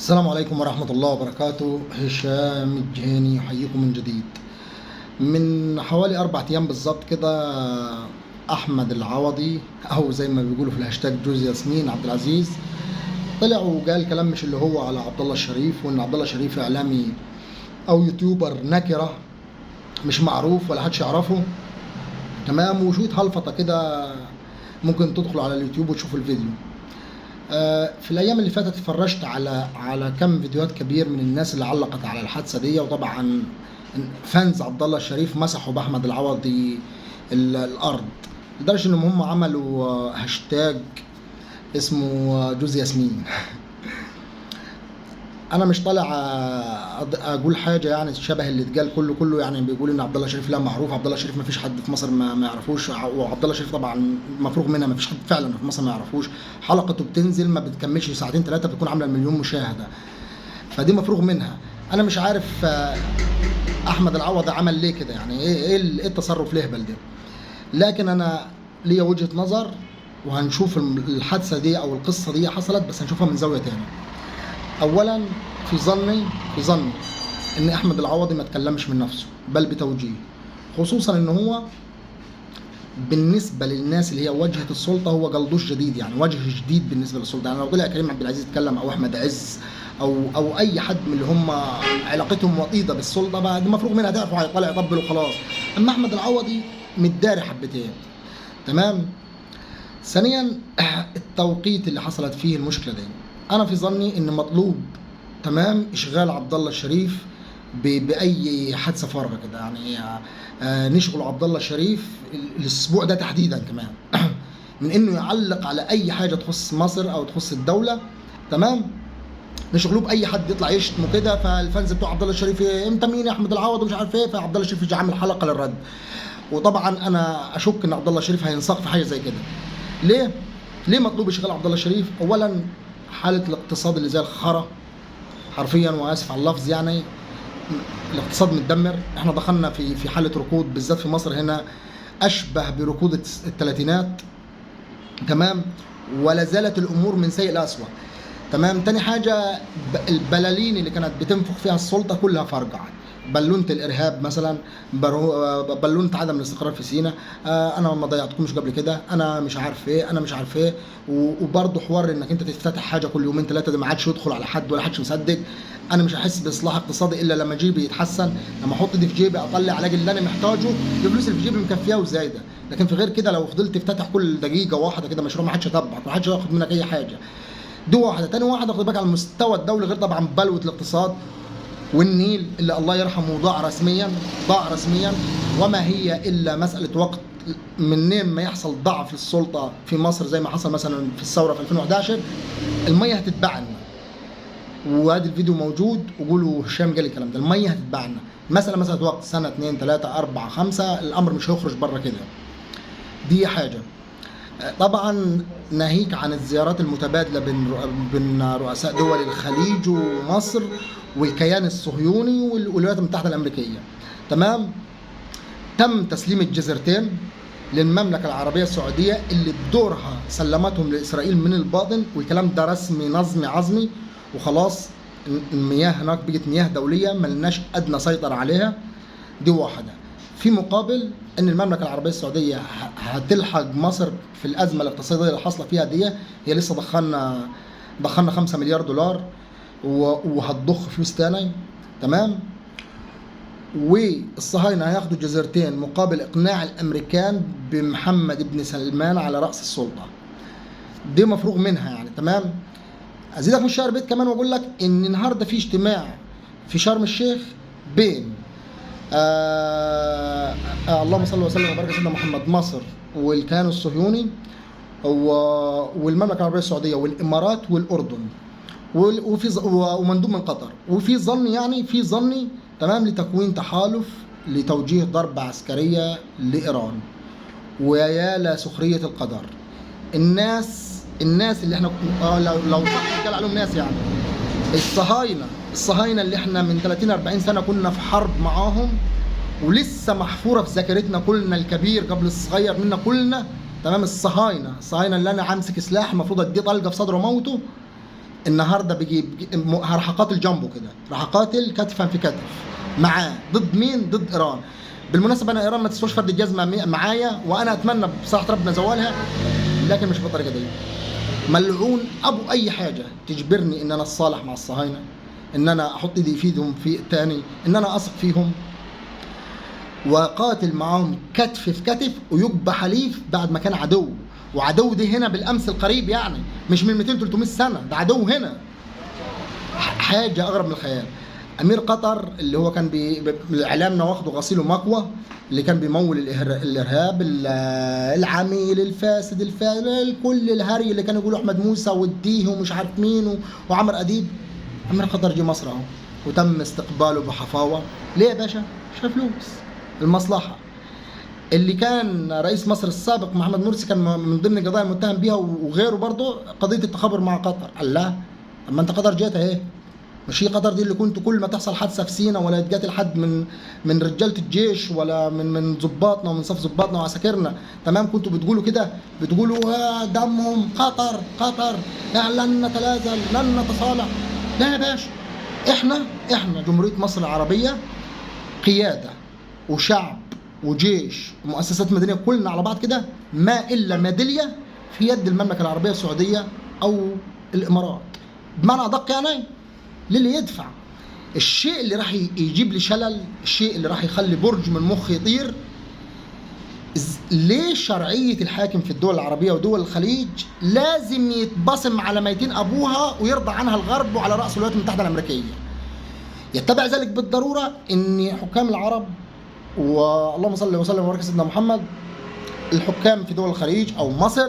السلام عليكم ورحمة الله وبركاته. هشام الجهيني يحييكم من جديد. من حوالي 4 أيام بالظبط كده، أحمد العوضي أو زي ما بيقولوا في الهاشتاج جوز ياسمين عبد العزيز طلع وقال كلام مش اللي هو على عبد الله الشريف، وإن عبد الله الشريف إعلامي أو يوتيوبر نكرة مش معروف ولا حدش يعرفه، تمام، وشوية هلفطة كده. ممكن تدخلوا على اليوتيوب وتشوفوا الفيديو. في الايام اللي فاتت اتفرجت على كم فيديوهات كبير من الناس اللي علقت على الحادثة دي، وطبعا fans عبد الله الشريف مسحوا باحمد العوضي الارض، لدرجة انهم هم عملوا هاشتاج اسمه جوز ياسمين. انا مش طالع اقول حاجة يعني شبه اللي اتقال كله يعني بيقول ان عبد الله شريف لا معروف، عبد الله شريف ما فيش حد في مصر ما يعرفوش، وعبد الله شريف طبعا مفروغ منها، ما فيش حد فعلا في مصر ما يعرفوش. حلقته بتنزل ما بتكملش ساعتين ثلاثة بتكون عامله مليون مشاهده، فدي مفروغ منها. انا مش عارف احمد العوضي عمل ليه كده، يعني ايه التصرف الاهبل ده؟ لكن انا ليا وجهه نظر، وهنشوف الحادثة دي او القصة دي حصلت، بس هنشوفها من زاوية تانية. اولا في ظني ان احمد العوضي ما تكلمش من نفسه بل بتوجيه، خصوصا ان هو بالنسبة للناس اللي هي واجهه السلطة هو جلدوش جديد، يعني وجه جديد بالنسبة للسلطة. يعني لو طلع كريم عبد العزيز اتكلم او احمد عز او اي حد من اللي هم علاقتهم وطيدة بالسلطة، بعد المفروض منها تعرفوا هيطلع يطبل وخلاص. اما احمد العوضي متداري حبتين، تمام. ثانيا التوقيت اللي حصلت فيه المشكلة دي، انا في ظني ان مطلوب تمام اشغال عبد الله الشريف باي حادثه فارغة كده، يعني نشغل عبد الله الشريف الاسبوع ده تحديدا كمان من انه يعلق على اي حاجة تخص مصر او تخص الدولة، تمام. نشغلوه باي حد يطلع يشتمه كده، فال fans بتوع عبد الله الشريف انت مين يا احمد العوض ومش عارف ايه، فعبد الله الشريف يجي عامل حلقة للرد. وطبعا انا اشك ان عبد الله الشريف هينساق في حاجة زي كده. ليه؟ ليه مطلوب اشغال عبد الله الشريف؟ اولا حاله الاقتصاد اللي زي الخرا حرفيا، واسف على اللفظ، يعني الاقتصاد متدمر، احنا دخلنا في حاله ركود بالذات في مصر هنا اشبه بركود الثلاثينات، تمام، ولا زالت الامور من سيء لاسوء، تمام. تاني حاجة البلالين اللي كانت بتنفخ فيها السلطة كلها فرقعت، بالونه الارهاب مثلا، بالونه عدم الاستقرار في سيناء، انا ما ضيعتكمش قبل كده، انا مش عارف ايه، انا مش عارف ايه، وبرضه حوار انك انت تفتتح حاجة كل يومين ثلاثة ده ما عادش يدخل على حد ولا حدش مصدق. انا مش هحس باصلاح اقتصادي الا لما جيبي يتحسن، لما احط ايدي في جيبي اطلع الاقي اللي انا محتاجه، الفلوس اللي في جيبي مكفياه وزايده. لكن في غير كده لو فضلت تفتتح كل دقيقة واحدة كده مشروع ما حدش هيتبعك، ما حدش هياخد منك اي حاجة. دي واحدة. تاني واحدة خد بالك على المستوى الدولي، غير طبعا بلوه الاقتصاد والنيل اللي الله يرحمه ضاع رسميا، ضاع رسميا، وما هي الا مسالة وقت منين ما يحصل ضعف السلطة في مصر زي ما حصل مثلا في الثورة في 2011، المية هتتباع لنا. وادي الفيديو موجود وقولوا هشام قال الكلام ده، المية هتتباع لنا. مسالة وقت، سنة 2 3 4 5، الامر مش هيخرج بره كده. دي حاجة. طبعا ناهيك عن الزيارات المتبادلة بين رؤساء دول الخليج ومصر والكيان الصهيوني والولايات المتحدة الامريكية، تمام. تم تسليم الجزيرتين للمملكة العربية السعودية اللي بدورها سلمتهم لاسرائيل من الباطن، والكلام ده رسمي نظمي عظمي، وخلاص المياه هناك بقت مياه دولية ملناش ادنى سيطرة عليها. دي واحدة. في مقابل ان المملكة العربية السعودية هتلحق مصر في الازمة الاقتصادية اللي حاصله فيها دي، هي لسه دخلنا 5 مليار دولار وهتضخ فلوس تاني، تمام. والصهاينه هياخدوا جزيرتين مقابل اقناع الامريكان بمحمد بن سلمان على راس السلطة. دي مفروغ منها يعني، تمام. ازيدك من الشعر بيت كمان واقول لك ان النهارده في اجتماع في شرم الشيخ بين اللهم صل وسلم وبارك على سيدنا محمد، مصر والكيان الصهيوني والمملكة العربية السعودية والامارات والاردن وفي ومندوب من قطر، وفي ظن يعني في ظني تمام لتكوين تحالف لتوجيه ضربه عسكرية لايران. ويا لسخريه القدر، الناس اللي احنا لو صح قال عليهم ناس، يعني الصهاينة اللي احنا من 30 40 سنة كنا في حرب معاهم ولسه محفورة في ذاكرتنا كلنا، الكبير قبل الصغير منا كلنا، تمام. الصهاينة اللي انا همسك سلاح المفروض اديه طلقه في صدره وموته، النهارده بيجي راح اقاتل جنبه كده، راح اقاتل كتفا في كتف معاه. ضد مين؟ ضد ايران. بالمناسبة انا ايران ما تسواش فرد الجزمة معايا، وانا اتمنى بصراحة ربنا زوالها، لكن مش بالطريقة دي. ملعون ابو اي حاجة تجبرني ان انا اتصالح مع الصهاينة، ان انا احط ايدي في ايدهم في تاني، ان انا اثق فيهم وقاتل معاهم كتف في كتف، ويبقى حليف بعد ما كان عدو. وعدو دي هنا بالامس القريب، يعني مش من 200 300 سنة، ده عدو هنا. حاجة اغرب من الخيال. امير قطر اللي هو كان اعلامنا واخده غسيل ومكوى، اللي كان بيمول الارهاب، العميل الفاسد، كل الهري اللي كانوا يقولوا احمد موسى والديه ومش عارف مين وعمر اديب. امير قطر جه مصر اهو، وتم استقباله بحفاوه. ليه يا باشا؟ عشان فلوس، المصلحة. اللي كان رئيس مصر السابق محمد مرسي كان من ضمن القضايا المتهم بيها وغيره برضه قضية التخابر مع قطر. قال لا، طب ما انت قطر جت اهي، مش هي قطر دي اللي كنت كل ما تحصل حادثه في سينا ولا يتقاتل حد من رجاله الجيش ولا من ضباطنا ومن صف ضباطنا وعساكرنا، تمام؟ كنتوا بتقولوا كده، بتقولوا دمهم قطر قطر، لن نتنازل لن نتصالح. لا يا باشا، احنا جمهورية مصر العربية قيادة وشعب وجيش ومؤسسات مدنية كلنا على بعض كده، ما الا ميدالية في يد المملكة العربية السعودية او الامارات، بمعنى ادق يعني للي يدفع. الشيء اللي راح يجيب لي شلل، الشيء اللي راح يخلي برج من مخي يطير، ليه شرعية الحاكم في الدول العربية ودول الخليج لازم يتبصم على ميتين أبوها ويرضى عنها الغرب وعلى رأس الولايات المتحدة الأمريكية؟ يتبع ذلك بالضرورة أن حكام العرب، واللهم صل وسلم وبارك سيدنا محمد، الحكام في دول الخليج أو مصر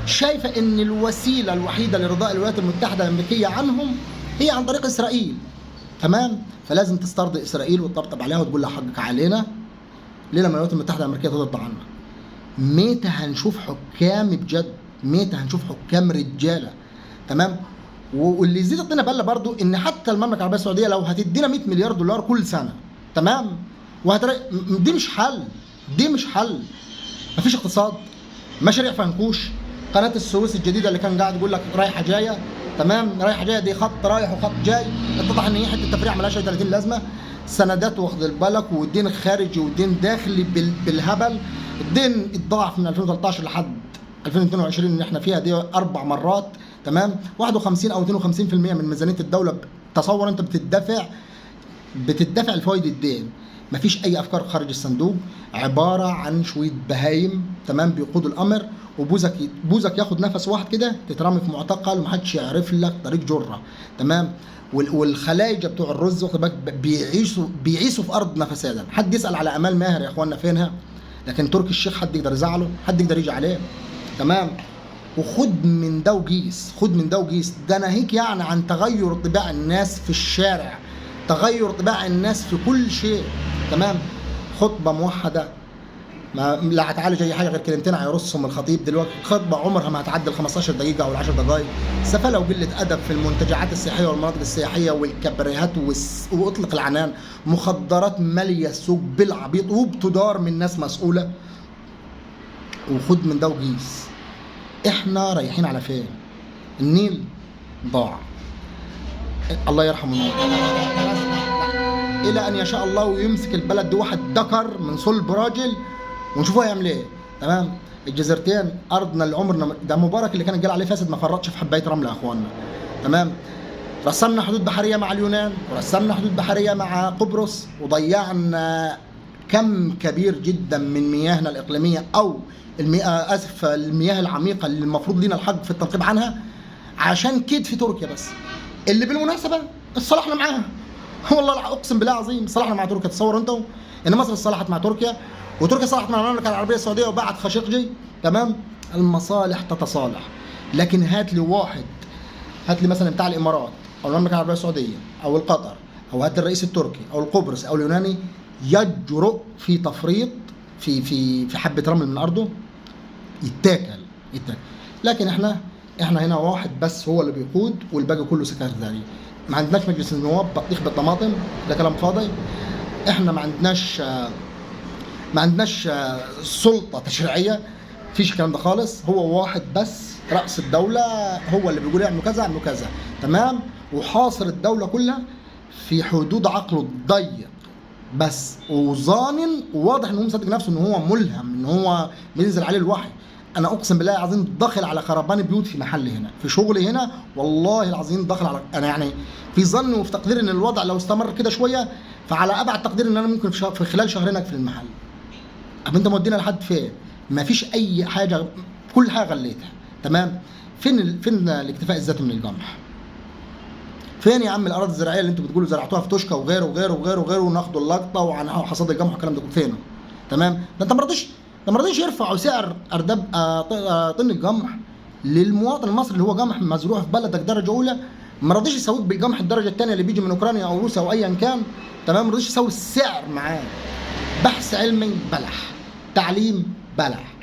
شايفة أن الوسيلة الوحيدة لرضاء الولايات المتحدة الأمريكية عنهم هي عن طريق إسرائيل، تمام؟ فلازم تسترضي إسرائيل وتطبطب عليها وتقول لها حقك علينا. ليه لما الولايات المتحدة الأمريكية ترضى عنا؟ متى هنشوف حكام بجد؟ متى هنشوف حكام رجالة؟ تمام؟ واللي يزيد الطينة بلة برضو إن حتى المملكة العربية السعودية لو هتدينا 100 مليار دولار كل سنة، تمام؟ دي مش حل، دي مش حل. مفيش اقتصاد، مشاريع فنكوش، قناة السويس الجديدة اللي كان قاعد يقول لك رايحة جاية، تمام؟ رايحة جاية دي خط رايح وخط جاي، اتضح ان هي حتة تفريع مالهاش اي 30 لازمة. سندات واخد بالك، ودين خارجي ودين داخلي بالهبل. الدين اتضاعف من 2013 لحد 2022 اللي احنا فيها دي 4 مرات، تمام؟ 51 او 52% من ميزانية الدولة. تصور انت بتدفع الفوائد الدين. مفيش اي افكار خارج الصندوق، عبارة عن شوية بهايم، تمام؟ بيقودوا الامر، وبوزك بوزك ياخد نفس واحد كده تترمي في معتقل ومحدش يعرف لك طريق جره، تمام؟ والخلايجه بتوع الرز واخد بالك بيعيشوا في ارضنا فسادا. حد يسال على امال ماهر يا اخوانا فينها؟ لكن تركي الشيخ حد يقدر يزعله؟ حد يقدر يجي عليه؟ تمام؟ وخد من ده وقيس، خد من ده وقيس. ده ناهيك يعني عن تغير طباع الناس في الشارع، تغير طباع الناس في كل شيء، تمام؟ خطبه موحدة ما لا هتعالج اي حاجة غير كلمتين هيرصهم الخطيب دلوقتي. خطبه عمرها ما هتعدي ال 15 دقيقة او ال 10 دقائق. سفله وقلة ادب في المنتجعات السياحية والمناطق السياحية والكباريهات واطلق العنان. مخدرات ماليه السوق بالعبيط وبتدار من ناس مسؤولة. وخد من ده وقيس. احنا رايحين على فين؟ النيل ضاع، الله يرحمه النيل، الى ان يشاء الله ويمسك البلد دي واحد ذكر من صلب راجل ونشوفه هيعمل ايه، تمام؟ الجزيرتين ارضنا اللي عمرنا ده مبارك اللي كان قال عليه فاسد ما فرطش في حبايه رملة يا اخواننا، تمام؟ رسمنا حدود بحرية مع اليونان، ورسمنا حدود بحرية مع قبرص، وضيعنا كم كبير جدا من مياهنا الاقليمية او اسف المياه العميقة اللي المفروض لينا الحق في التنقيب عنها عشان كيد في تركيا بس، اللي بالمناسبة اتصالحنا معاها. والله اقسم بالله العظيم صالحنا مع تركيا. تصوروا انتم ان مصر اتصالحت مع تركيا، وتركيا صالحت مع المملكة العربية السعودية وبعت خاشقجي، تمام؟ المصالح تتصالح. لكن هات لي واحد، هات لي مثلا بتاع الامارات او المملكة العربية السعودية او القطر، او هات الرئيس التركي او القبرص او اليوناني يجرؤ في تفريط في في في حبه رمل من ارضه، يتاكل يتاكل. لكن احنا هنا واحد بس هو اللي بيقود والباقي كله سكرتاري. ما عندناش مجلس النواب بطيخ بالطماطم، ده كلام فاضي. احنا ما عندناش سلطة تشريعية، مفيش الكلام ده خالص. هو واحد بس راس الدولة، هو اللي بيقول اعملوا كذا اعملوا كذا. تمام، وحاصر الدولة كلها في حدود عقله الضيق بس، وظانن وواضح ان هو مصدق نفسه ان هو ملهم، ان هو بينزل عليه الوحي. انا اقسم بالله العظيم داخل على خربان بيوت في محل هنا في شغلي هنا، والله العظيم داخل على، انا يعني في ظني وفي تقديري ان الوضع لو استمر كده شوية فعلى ابعد تقدير ان انا ممكن في خلال شهرين اقفل المحل. طب انت مودينا لحد فين؟ ما فيش اي حاجة، كل حاجة غليتها. تمام، فين الاكتفاء الذاتي من القمح؟ فين يا عم الاراضي الزراعية اللي انتوا بتقولوا زرعتوها في توشكا وغيره وغيره وغيره وغيره، وناخدوا اللقطة وحصاد القمح والكلام ده كله، فينه؟ تمام، ده انت ما رضيش يرفعوا سعر ارداب طن القمح للمواطن المصري اللي هو قمح مزروع في بلدك درجه اولى، ما رضيش يسويك بالقمح الدرجة الثانية اللي بيجي من اوكرانيا او روسيا او ايا كان. تمام، ما رضيش يسوي السعر معاه. بحث علمي بلح، تعليم بلح،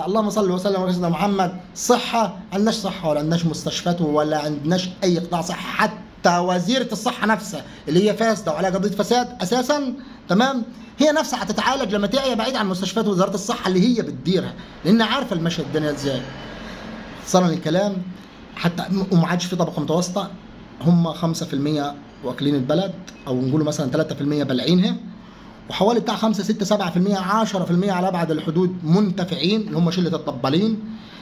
اللهم صل وسلم على سيدنا محمد. صحة عندناش صحة، ولا عندناش مستشفيات، ولا عندناش اي قطاع صحة. حتى وزيره الصحة نفسها اللي هي فاسدة وعليها قضية فساد اساسا، تمام، هي نفسها هتتعالج لما تعيا بعيد عن مستشفيات وزارة الصحة اللي هي بتديرها، لان عارفه المشهد الدنيا ازاي. اختصارا الكلام، حتى وما عادش في طبقه متوسطه، هم 5% واكلين البلد، او نقول مثلا 3% بلعينها، وحوالي بتاع 5 6 7% 10% على ابعد الحدود منتفعين، اللي هم شله الطبالين،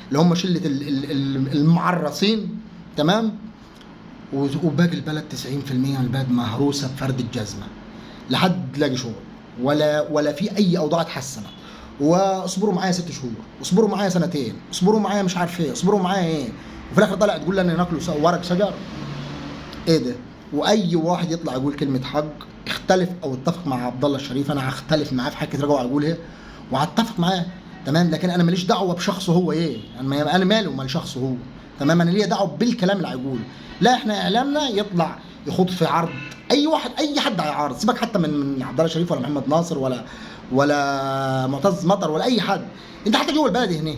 اللي هم شله المعرصين. تمام، وباقي البلد 90% من البلد مهروسه بفرد الجزمة، لحد تلاقي شغل ولا في اي اوضاع اتحسنت. واصبروا معايا 6 شهور، اصبروا معايا سنتين، اصبروا معايا مش عارف ايه، اصبروا معايا ايه، وفي الاخر طلع تقول لنا ناكلوا ورق شجر. ايه ده؟ واي واحد يطلع يقول كلمة حق، اختلف او اتفق مع عبد الله الشريف، انا هختلف معاه في حاجة كتير قوي هقولها وهتفق معاه، تمام، لكن انا ماليش دعوه بشخصه هو ايه، انا مالي ومال شخصه هو، تمام، انا ليا دعوه بالكلام اللي هيقوله. لا، احنا اعلامنا يطلع يخوض في عرض اي واحد، اي حد هيعارض، سيبك حتى من عبد الله الشريف ولا محمد ناصر ولا معتز مطر ولا اي حد، انت حتى جوه البلد هنا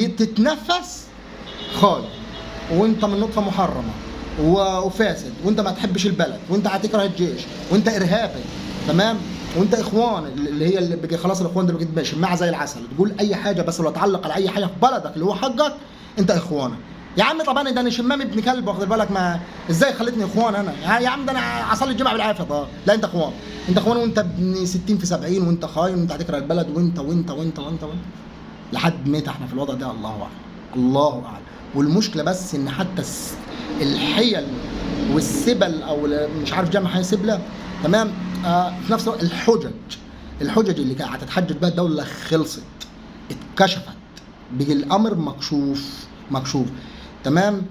تتنفس خايف، وانت من نطفة محرمة وفاسد، وانت ما تحبش البلد، وانت هتكره الجيش، وانت ارهابي، تمام، وانت اخوان اللي هي اللي بقى خلاص الاخوان ده بقت شماعة زي العسل، تقول اي حاجة بس لو تعلق على اي حاجة في بلدك اللي هو حقك انت اخوانه. يا عم طب انا ده انا شمام ابن كلب، واخد بالك، ما ازاي خلتني اخوان انا يا عم؟ ده انا اصلي الجمعة بالعافية. طب لا، انت اخوان، انت اخوان، وانت ابن 60 في 70، وانت خاين، وانت هتكره البلد، وانت وانت وانت وانت وانت. لحد متى احنا في الوضع ده؟ الله اعلم، الله اعلم. والمشكلة بس ان حتى الحيل والسبل، او مش عارف جمع سبله، تمام، في نفس الوقت الحجج اللي كانت هتتحجج بها الدولة خلصت، اتكشفت، بيجي الامر مكشوف مكشوف. تمام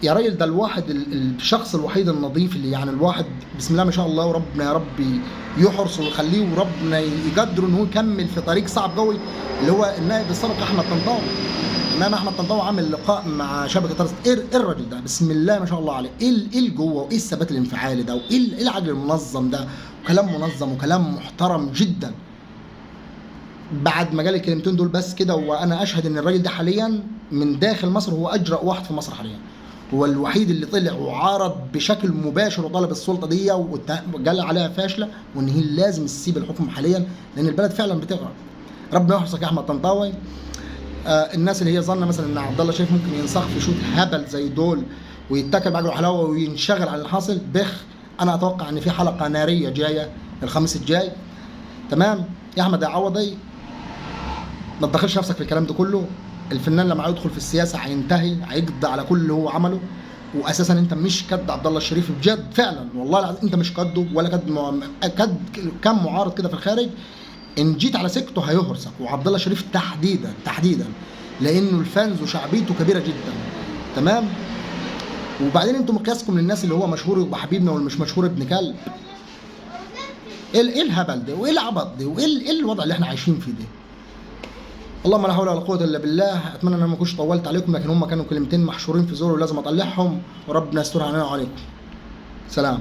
يا راجل، ده الواحد الشخص الوحيد النظيف اللي يعني الواحد بسم الله ما شاء الله، وربنا يا رب يحرسه ويخليه، وربنا يقدره ان هو يكمل في طريق صعب قوي، اللي هو النائب السابق احمد طنطاوي. تمام، احمد طنطاوي عامل لقاء مع شبكة طرز. ايه الراجل ده؟ بسم الله ما شاء الله عليه، ايه اللي جوه، وايه الثبات الانفعالي ده، وايه العقل المنظم ده، وكلام منظم وكلام محترم جدا. بعد ما قال الكلمتين دول بس كده، وانا اشهد ان الراجل ده حاليا من داخل مصر هو اجرأ واحد في مصر حاليا، هو الوحيد اللي طلع وعارض بشكل مباشر وطالب السلطة دي وقال عليها فاشلة، وان هي لازم تسيب الحكم حاليا لان البلد فعلا بتغرق. ربنا يحرسك يا احمد طنطاوي. الناس اللي هي ظنه مثلا ان عبد الله شريف ممكن ينسخ في شوط هبل زي دول ويتكل بعجله حلاوة وينشغل عن الحاصل، بخ. انا اتوقع ان في حلقة نارية جاية الخميس الجاي. تمام يا احمد يا عوضي، ما تدخلش نفسك في الكلام ده كله. الفنان لما هيدخل في السياسة هينتهي، هيقضي على كل اللي هو عمله. واساسا انت مش قد عبد الله الشريف بجد، فعلا والله العظيم انت مش قده، ولا قد كم معارض كده في الخارج. ان جيت على سكته هيهرسك، وعبد الله الشريف تحديدا تحديدا، لانه الفانز وشعبيته كبيرة جدا. تمام، وبعدين انتم مقياسكم للناس اللي هو مشهور يبقى حبيبنا واللي مش مشهور ابن كلب. ايه الهبل ده، وايه العبط ده، وايه الوضع اللي احنا عايشين فيه ده؟ اللهم لا حول ولا قوة الا بالله. اتمنى ان انا ما اكونش طولت عليكم، لكن هم كانوا كلمتين محشورين في زوري ولازم اطلعهم، وربنا يسترها علينا وعليكم. سلام.